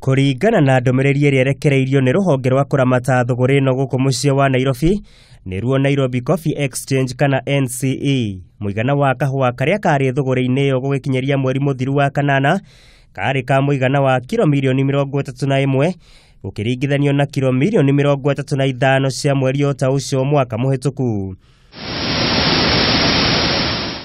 Kũringana na ndũmĩrĩri ĩrĩa ĩrekereirio nĩ rũhonge rwa kũramata thũgũrĩ ĩno gũkũ mũciĩ wa Nairobi, nĩruo Nairobi Coffee Exchange kana NCE, mũigana wa kahũa karĩa karĩ thũgũrĩ-inĩ ĩyo gũgĩkinyĩria mweri mũthiru wa kanana karĩ ka mũigana wa kiro mirioni 31 gũkĩringithanio na kiro mirioni 35 cia mweri o ta ũcio mwaka mũhĩtũku.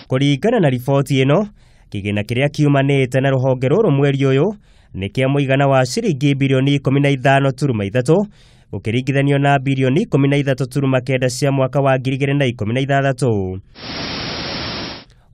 Kũringana na riboti ĩno, kĩgĩna kĩrĩa kiumanĩte na rũhonge rũrũ mweri ũyũ nĩ kĩa mũigana wa ciringi birioni 15.3 gũkĩringithanio na birioni 13.9 cia mwaka wa 2016.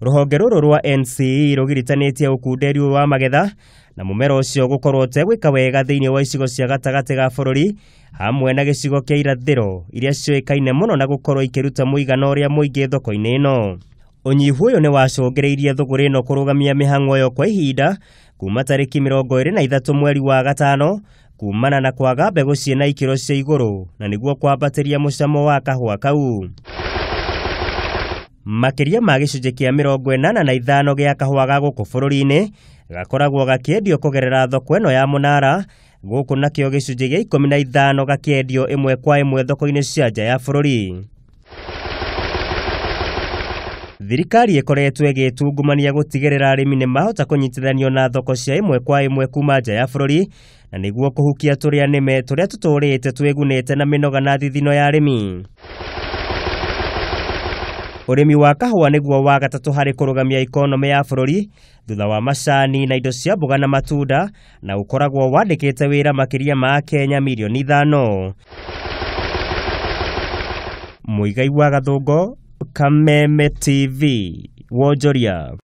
Rũhonge rũrũ rwa NCE rũgiritanĩtie ũkunderi wa magetha na mũmera ũcio gũkorwo ũtegwĩka wega thĩinĩ wa icigo cia gatagatĩ ga bũrũri hamwe na gĩcigo kĩa irathĩro iria ciũĩkaine mũno na gũkorwo ikĩruta mũigana ũrĩa mũingĩ thoko-inĩ ĩno. Ũnyihu ũyũ nĩ wacũngĩrĩirie thũgũrĩ ĩno kũrũgamia mĩhang'o ĩyo kwa ihinda kuma tarĩki 23 mweri wa gatano kumana na kwaga mbegũ ciĩna ikĩro cia igũrũ na nĩguo kwambatĩria mũcamo wa kahũa kau. Makĩria ma gĩcunjĩ kĩa 85 gĩa kahũa ga gũkũ bũrũri-inĩ gakoragwo gakĩendio kũgerera thoko ĩno ya Mũnara gũkũ nakĩo gĩcunjĩ gĩa 15 gakĩendio ĩmwe kwa ĩmwe thoko-inĩ cia nja ya bũrũri. Thirikari ĩkoretwo ĩgĩtungumania gũtigĩrĩra arĩmi nĩ mahota kũnyitithanio na thoko cia ĩmwe kwa ĩmwe kuma nja ya bũrũri na nĩguo kũhukia tũrĩa nĩme tũrĩa tũtũrĩte twĩgunĩte na mĩnoga na thithino ya arĩmi. Ũrĩmi wa kahũa nĩguo wa gatatũ harĩ kũrũgamia ikonomĩ ya bũrũri thutha wa macani na indo cia mboga na matunda na ũkoragwo wandĩkĩte wĩra makĩria ma Akenya mirioni 5. Mũigai wa Gathũngo, Kameme TV, Wonjoria.